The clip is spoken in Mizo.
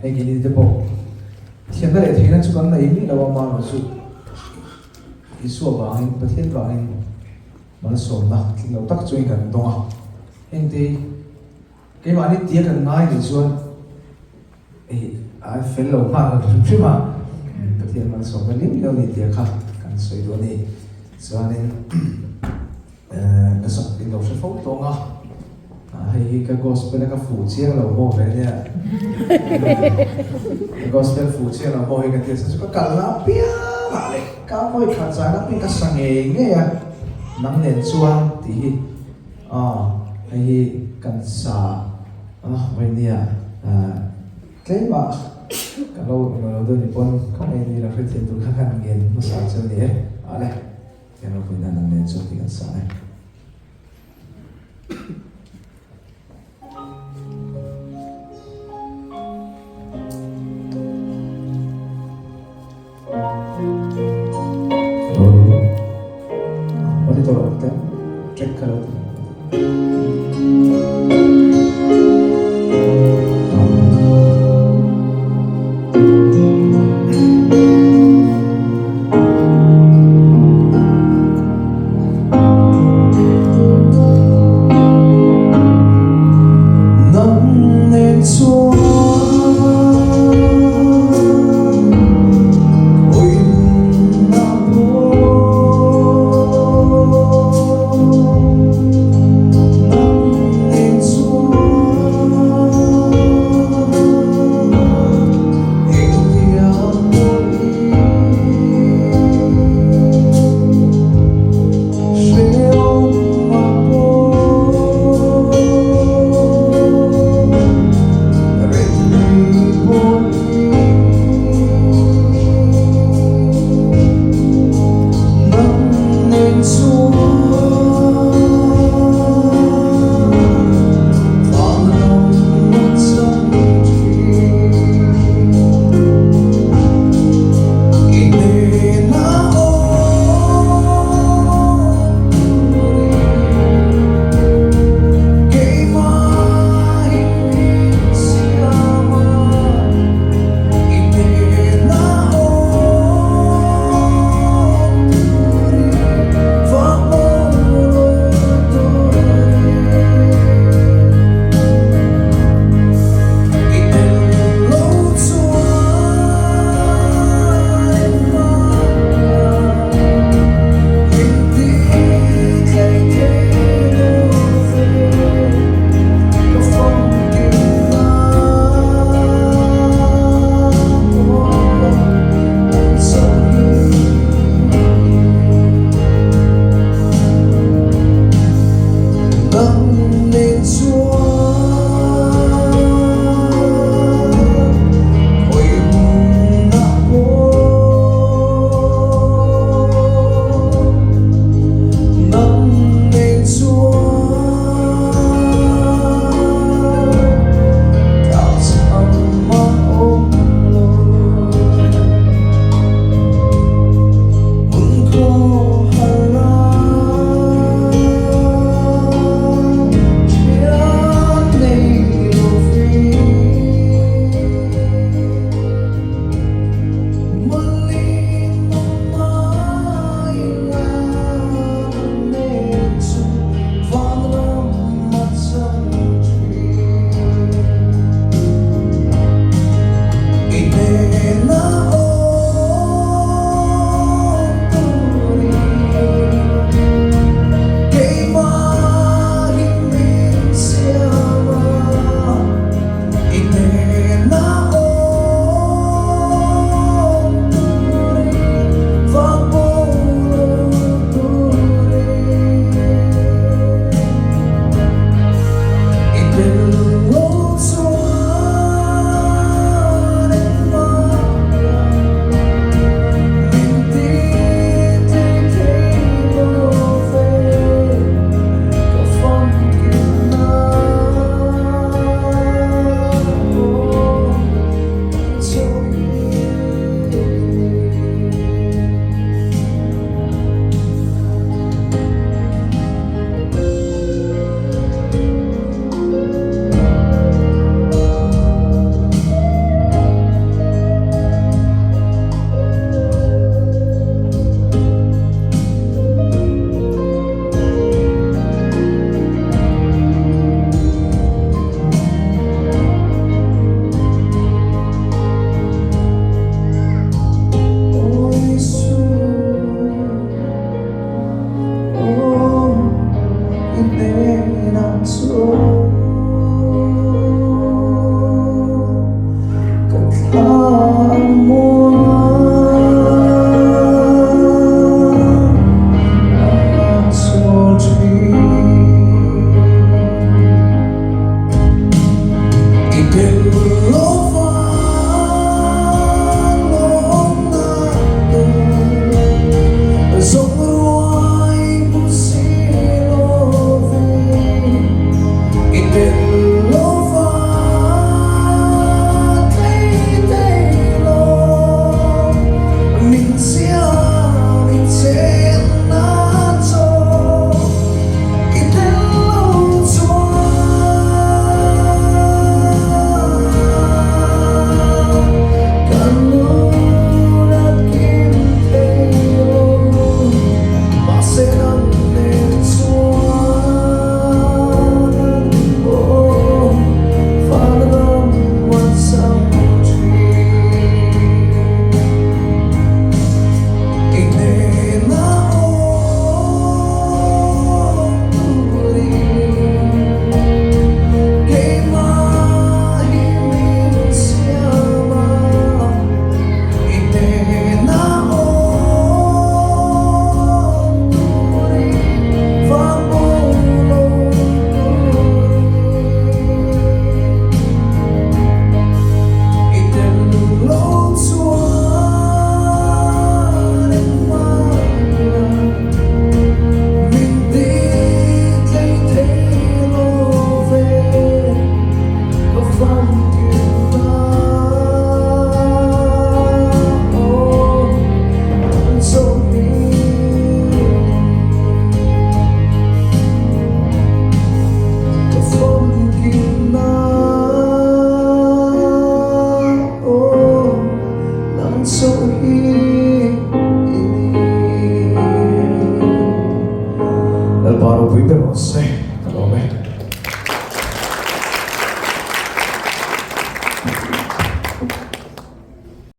Hei keini te pawh thiamna leh theihna chu kan nei miah lo a, amaherawhchu Isua vangin, Pathian vangin malsawmna tling lo tak chuan kan dawng a. Hengte hi keimahni tia kan ngai nih chuan hei a fel lo nghal hrim hrim a, Pathian malsawmna liam liam a ni tia kha kan sawi duh a ni. Chuanin. Ka sak in lo hre fo tawng a, hei hi ka gospel a ka fuh chiang lo maw ve nia, ka gospel fuh chiang lo maw hi ka tia chu ka kal na apiang ah leh ka vawi khat zan apiang ka sa ngei ngei a, nang nen chuan tih hi hei hi kan sa a vawi nia tlem ah ka lo englo lo deuh ni pawn khawngaih ni lo hrethiam tur kha khan ngen hmasa chu a ni e, ale. Kan ropui nan ang nen chuan tih kan sa e. Monitor te check ka lo ti. ropui ber rawh se.